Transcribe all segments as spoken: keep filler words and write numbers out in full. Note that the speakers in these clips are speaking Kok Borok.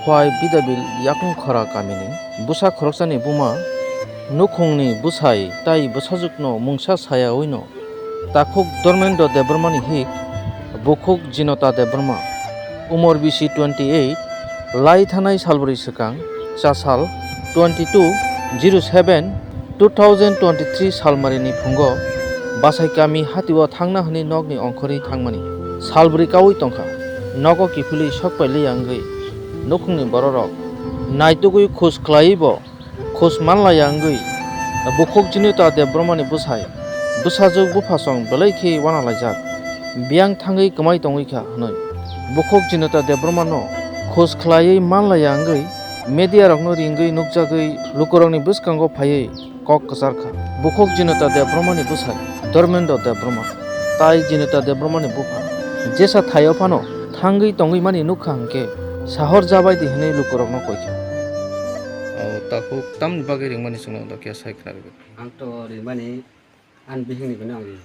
Phai Bidabil Yakung Khora kamini bwsa khoroksani buma nukhungni bwsai tai bwsajwkno mungsa sayaoino takhuk Dharmendra Debbarmani hik bukhuk Jinota Debbarma, umor bisi twenty eight, lai thanai salbrwi swkang, chasal twenty two zero seven two thousand twenty three salmarini phungo Basai kami hatio thangna hwnwi nokni ongkhorwi thangmani. Salbrwi kaui tongkha. Nogo kiphilwi sokpai liya wngwi nukhungni bororok naitugwi khus khlaiwi bo khus manlaiya wngwi bukhuk Jinota Debbarmani bwsai bwsajwk buphasong belai khe wanalaijak. Biyang thangwi kwmai tongwi kha hwnwi bukhuk Jinota Debbarmano khus khlaiwi manlaiya wngwi media rokno ringwi nukjagwi lukurokni bwskango phaiwi kok kwchar kha. Bukhuk Jinota Debbarmani bwsai Dharmendra Debbarma tai Jinota Debbarmani bupha jesa thaio phano thangwi tongwi mani nukha hwnkhe sahor jabai di hwnwi lukurokno koi kha. O takhuk tamni bagwi ringmani chwngno dokya sai khna rwdi. Ang to ringmani, ani bihikni bini ang ri.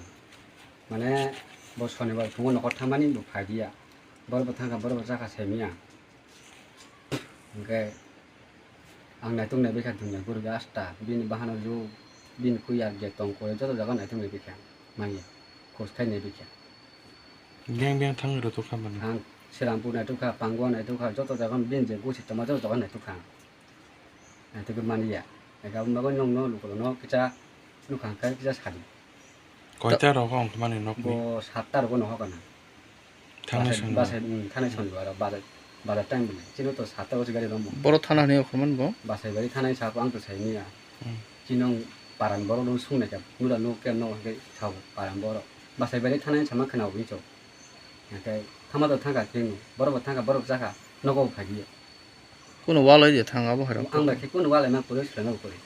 Mane bo sonibar phungo nokol thangmani bo phaidiya. Borok bo thangkha, borok bo chakha saimiya. Hwnkhe ang naituk naibaikha dunya gurube asta, bini bahano ju, bini kuyar je tong kore joto jaga naituk naibaikha manya, khos khai naibaikha. Beng beng thangwi rwtokha mani. Ang Serampur naitukha, Pangua naitukha, joto jaga bini je gosi tongma joto jaga naitukha ang. Naitugwi manya. Ega wngmagwi nwngno lukurokno kisa nukha hwnkhe kisa sadi. Koita rogo wngkha mani nokni? Bo satta rogo nohor kana. Thanai basai, sonibar. Basai, mm, thanai sonibar, bazar, bazar time bole. Chino to satta rogo gari romo. Boro thana hwnwi okhorman bo? Basai bari thanai sabo ang to saimiya. Hmm. Chino paran borok no sung naikha, nura no kem no hwnkhe sao paran borok. Basai bari thanai sama khna wi chok. Hwnkhe thama to thangkha khe no, borok bo thangkha, borok chakha, nogo bo phaidiya. Kuno walai de thang abo hai rok. Ang bai khe kuno walai ma kwrwi swlai ma kwrwi.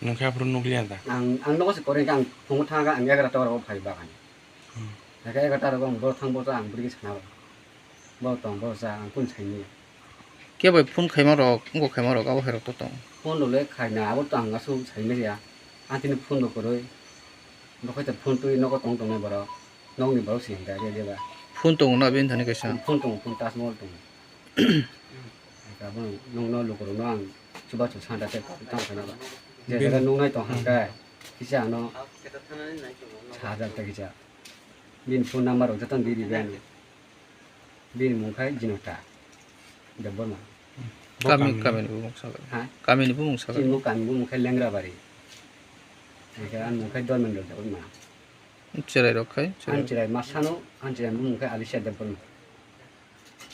Nwng khe aphuru nukliya da? Ang, ang nogo se kwrwi khe ang phungo thangkha, ang egarota oro phai bagani. Hmm. Hwnkhe egarota rogo ang bo thang bo cha ang bwrwi khe sana ba. Bo tong bo cha ang kun saini. Khe bai phone khaima rok, wngkok khaima rok abo hai rok to tong. Phone rok le khaina abo to ang aswk saimanya. Ang tini phone bo kwrwi. Bo khe to phone twi nogo tong tongnai borok. Nokni borok se hwnkha re deba. Phone tongo na bini thani kaisa? Phone tongo, phone Taj Mahal tongo. Abo nwngno lukurokno ang chubachu santa tei tang khaina ba. Je jaga nuknai tong hwnkhe kisa ano sajak tei kisa. Bini phone number rok jotono di ribai ano. Bini mung khai Jinota Debbarma. Bo kami, kami. Kamini bumung sakha. Ha? Kamini bumung sakha. Chini bo kami bumung khai Lengrabari. Hwnkhe ani mung khai Dharmendra Debbarma. Cherai rok khai, ani cherai. Cherai masano, ani cherai bumung khai Alisha Debbarma.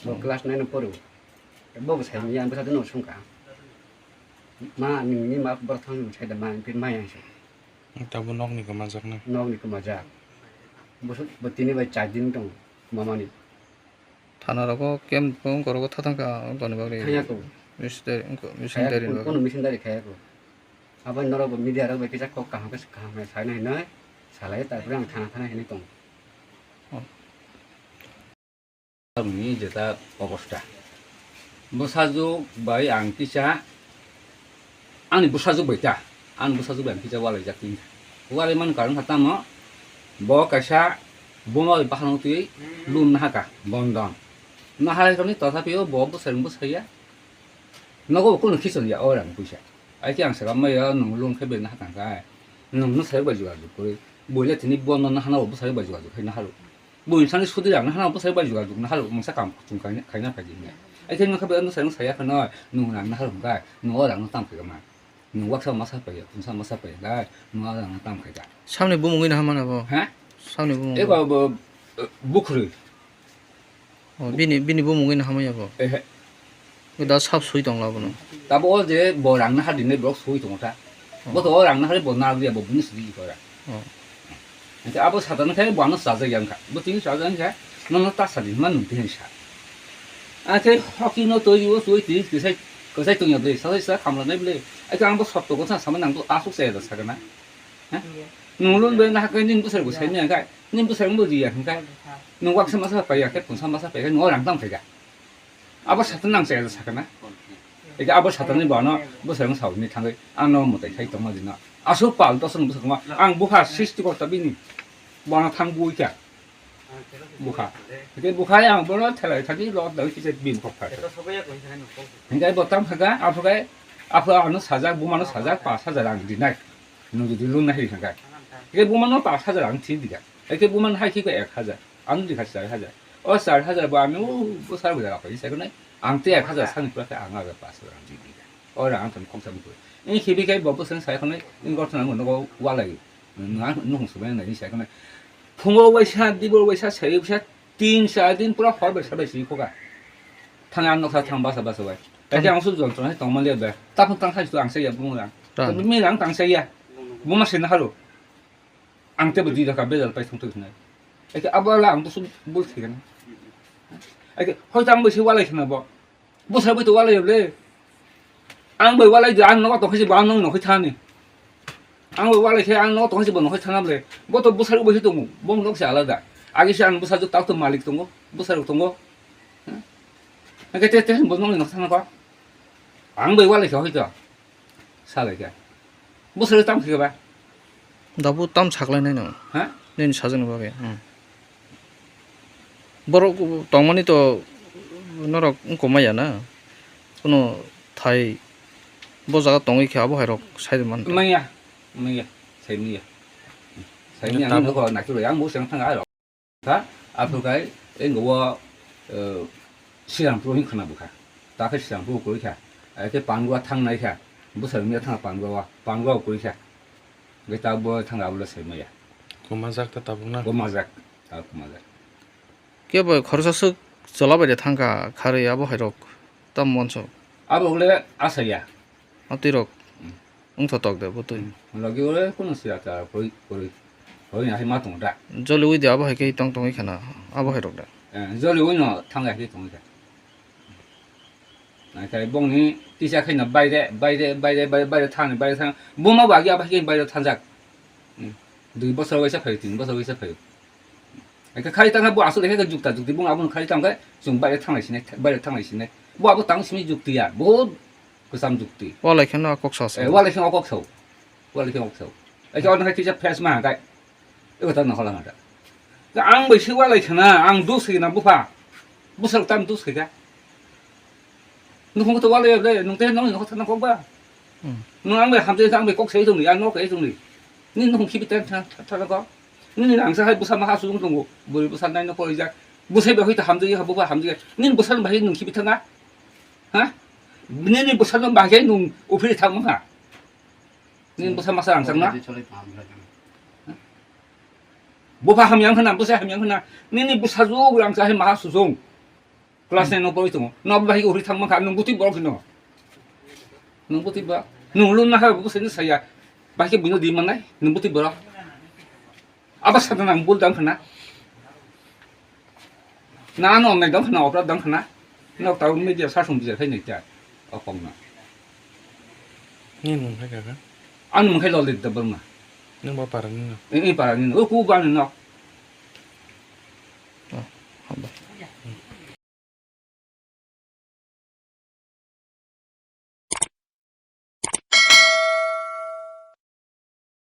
Bo class nine o poro. Bo bo sai ni ang bwsa no sungkha. Ma nini ma bor thang sai da ma pin ma yang sai. Tabuk nokni kwmajak na? Nokni kwmajak. Bo tini bai char din tong mamani. Thana rogo camp wngkha rogo thathang kha wngkha ni bagwi. Thangya ko. Missionary wngkha, missionary ni bagwi. Kono missionary khaya ko. Abo norok bo media rok bai kisa kok kaham khe kaham khe sai nai hinoi salai, tarpore ang thana thana hinoi tongo. Oh. Ni jeta obosta. Bwsajwk bai ang kisa, ani bwsajwk bai ta, ani bwsajwk bai ang kisa walaijak tini. Walai man karon kha tamo, bo kaisa buma bai bahan twi loan nahaka, bondon. Nahai rokni tothapi o bo bwsai bwsai ya. Nogo bo kunu khichon ya o rang puisa. Ai khe ang sakha maya nwng loan khe bai nahaka kha. Nwng no sai bai jogajog koi. Boile tini bondon nahana bo bwsai bai jogajog khai nahalo. Buini sani sudi rang nahana bwsai bai jogajog nahalo mungsa kam kuchung khaina, khaina phaidi hwnwi. Ai khe nwng khe bai nwng sai nwng saya phano nwng rang nahalo hwnkhe nwng o rang no tam khaikha ma. Nwng waksa masa paiya, khungsa masa paiya dai, nwng o rang no tam khaikha. Samni bumungwi naha mana bo? Ha? Samni bumung. Eba bo, eh, bukhri. Oh, bini, bini bumungwi naha maya bo? Ehe. Da sab sui tong labo no. Tabo o je bo rang naha dinai borok sui tongo ta. Oh. Bo to o rang naha bo na ya bo bini sidi ko ra. Oh. Ante abo satan khai bo ano sajak yang kha. Bo tini sajak yang kha. Nono ta sadi ma nung tini sa. Ante hoki no to yo sui tini kisai, kisai tong ya de sa sa khamla nai ble. Ante ang bo sotto ko sa sama nang to asuk sa ya da sa kana. Ha? Iya. Nung lun be naha kai ning bwsai bo sai ni ang kai. Ning bwsai bo ri ya ang kai. Nung waksa masa pai ya khe, khungsa masa pai ya khe, nung o rang tam khai ga. Abo satan nang chaya sakana. Eke abo satan ni bano bwsai masa ni thangwi ano mutai khai tongma dina. Asu pal to sung bwsai ma ang bupha sixty korta bini. Bana thang bui kya. Bukha. Hingke bukha yang bono thelai thani lo dai kisa bim kok kha. Hingke bo tam kha ga, aphuru kai, aphuru ano sajak, bumano sajak, pas hajar ang dinai. Nung jodi lun na hai kha ga. Hingke bumano pas hajar ang thi diga. Hingke bumano hai khe ko ek hajar. Ang dikha char hajar. O char hajar bo ami u bwsar bwsar apai sa ko nai. Ang te ek hajar sani pura khe ang aga pas hajar ang di diga. O rang ang tam kok tam ko. Ini khibi kai bo bwsang sai ko nai. Ini gor thang mo nogo walai. Nang nuhung sumai nai sai ko nai. Phungo waisa, dibor waisa, sai waisa, tin char din pura hor bai sabai si khoga. Thang ang noksa thang basa basa bai. Kaisa ang su jon tong hai tong mali bai. Ta phang tang hai su ang sai ya bung rang. Tang. Mi rang tang sai ya. Buma se na haro. Ang tebo di dakha bejal pai thung thung nai. Eke abo la ang to su bul thik na. Eke hoi tang bai si walai khna bo. Bwsarok bai to walai le. Ang bai walai di ang nogo tongkhe si bo ang nokni nokhai thani. Ang bai walai khe ang nogo tongkhe si bo nokhai thana ble. Bo to bwsarok bai si tongo. Bo nok se alada. Agi se ang bwsajwk tak to malik tongo. Bwsarok tongo. Hake te te bo nokni nok thana ko. Ang bai walai khe hoi to. Salai khe. Bwsarok tam khe ba. Dabu tam saklainai no. Ha? Nini sajani bagwi. Hmm. Borok tongmani to norok wngkoma ya na. Kuno thai bo jaga tongwi khe abo hai rok sai man. Maya. Maya. Sai maya. Sai maya ang ko na kiro yang bo sang thang ai. Kha, aphuru kai, enggo wo, eh, Srirampur hin khwna bwkha. Ta khe Srirampur kwrwi kha. Ai khe Pangua thang nai kha. Bwsarok mia thang Pangua, Pangua kwrwi kha. Hwnkhe ta bo thang abo le sai maya. Kumajak ta tabuk na? Kumajak, ta kumajak. Kebo khoroksa swk chwla bai de thang kha, kharwi abo hai rok ta monso. Abo le asaya. Atwi rok. Hmm. Wngthotok de bwtwi. Hmm. Logi ore kuno siya ta koi, koi, koi na hai ma tongo da. Joli ui de abo hai khe tong tongwi khana abo hai rok da. Eh, joli ui no thang hai khe tongwi kha. Nai khai bongni tisa khai na baire, baire, baire, baire, baire thang, baire thang. Buma bagi abo hai khe baire thangjak. Hmm. Dui bosor waisa phaio, tin bosor waisa phaio. Eke khai tang bo aswk ekhe jukta jukti bung aboni khai tang khe chwng baire thanglai sinai, baire thanglai sinai. Bo abo tang simi jukti ya, bo kwcham jukti. Walai kheno kok sa sa. Eh, walai kheno kok sao. Walai kheno kok sao. Eke ono khai kisa fresh ma kai. Eko ta nohola ngata. Ka ang bai si walai khana, ang dus khana bupha. Bwsarok tam dus kha. Nukhung to walai le, nung te nong nokha thana kok ba. Hmm. Nung ang bai hamjai ang bai kok sai tong ni, ang nok kai tong ni. Ni nukhung khibi tan thana ko. Nini rangsa hai bwsa maha sujung tongo. Bwrwi bwsa naino porijak. Bwsai bai hoi ta hamjagwi ha bwba hamjagwi. Nini bwsa bai nung khibi thanga. Ha? Nini bwsa no bai nung uphiri thang maha. Nini bwsa masa rangsa na. Bwba hamya khana, bwsa hamya khana. Nini bwsa jug rangsa hai maha sujung. Class nine no pori tongo. No bahai uri thang mankha, nung buti borok hino. Nung buti ba, nung lun na ha busi ni saya. Bahai buno di manai, nung buti borok. Aba sadana ang bul dang khana. Na ano nai dang khana, opra dang khana. No ta media sa sung bijar khai nai ta. Okong na. Ni mung khai ka? Ang mung khai lol de Debbarma. Nung ba para ni no? Ni para ni no. O ku ba ni no.